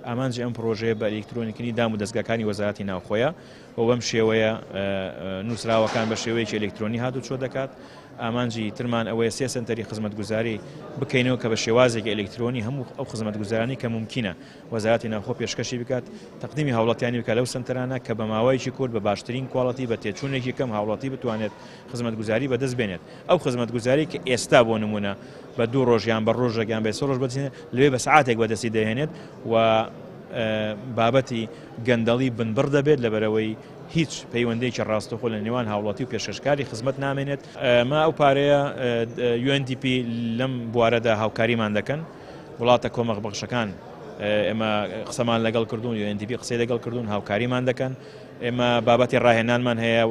ئامانجی ئەم پرۆژەیە بە ئەلیکترۆنیکردنی دام و دەزگاکانی وەزارەتی ناوخۆیە و بەم شێوەیە نووسراوەکان بە شێوەیەکی ئەلیکترۆنی هاتوچۆ دەکات. ئامانجی ترمان ئەوەیە سێ سەنتەری خزمەتگوزاری بکەینەوە کە بە شێوازێکی ئەلیکترۆنی هەموو ئەو خزمەتگوزارانەی کە مومکینە وەزارەتی ناوخۆ پێشکەشی بکات تەقدیمی هاوڵاتیانی بکات لەو سەنتەرانە کە بە ماوەیەکی کورت بە باشترین کواڵەتی بە تێچوونێکی کەم هاوڵاتی بتوانێت خزمەتگوزاری بەدەست بێنێت. ئەو خزمەتگوزاری کە ئێستا بۆ نمونە بە دوو ڕۆژ یان بە ڕۆژێک یان بە سێ ڕۆژ بەدەست لەوێ بە سەعاتێک بەدەستی دەهێنێت و بابەتی گەندەڵی بنبڕ دەبێت لەبەرەوەی هیچ پەیوەندێکی ڕاستەخۆ لە نێوان هاوڵاتی و پێشکەشکاری خزمەت نامێنێت. ئەمە ئەو پارەیە UNDP لەم بوارەدا هاوکاریمان دەکەن، وڵاتە کۆمەک بەخشەکان ئێمە قسەمان لەگەڵ کردوون، UNDP قسەی لەگەڵ کردوون، هاوکاریمان دەکەن. ئێمە بابەتی ڕاهێنانمان هەیە،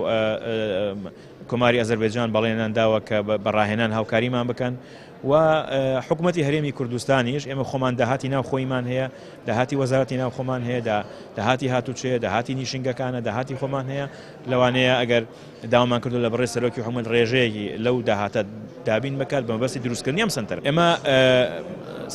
کۆماری ئەزەربەیجان بەڵێنیان داوە کە بە ڕاهێنان هاوکاریمان بکەن و حکوومەتی هەرێمی کوردستانیش ئێمە خۆمان داهاتی ناوخۆیمان هەیە، داهاتی وەزارەتی ناوخۆمان هەیە، داهاتی هاتوچێ، داهاتی نیشنگەکانە، داهاتی خۆمان هەیە. لەوانەیە ئەگەر داوامان کردو لە بەڕێز سەرۆکی حکوومەت ڕێژەیەکی لەو داهاتە دابین بکات بە مەبەستی دروستکردنی ئەم سەنتەرە. ئێمە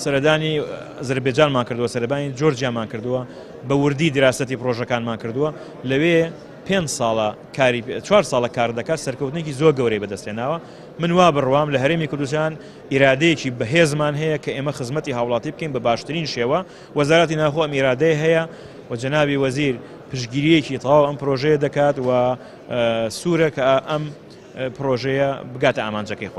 سەردانی ئەزەربێجانمان کردووە، سەردانی جۆرجیامان کردووە، بە وردی دراسەتی پرۆژەکانمان کردووە. لەوێ 5 ساڵە کاری 4 ساڵە کار دەکات، سەرکەوتنێکی زۆر گەورەی بەدەستهێناوە. من وا بڕوام لە هەرێمی کوردستان ئیرادەیەکی بەهێزمان هەیە کە ئێمە خزمەتی هاوڵاتی بکەین بە باشترین شێوە. وەزارەتی ناوخۆ ئەم ئیرادەیە هەیە و جەنابی وەزیر پشتگیریەکی تەواو ئەم پرۆژەیە دەکات و سوورە کە ئەم پرۆژەیە بگاتە ئامانجەکەی خۆی.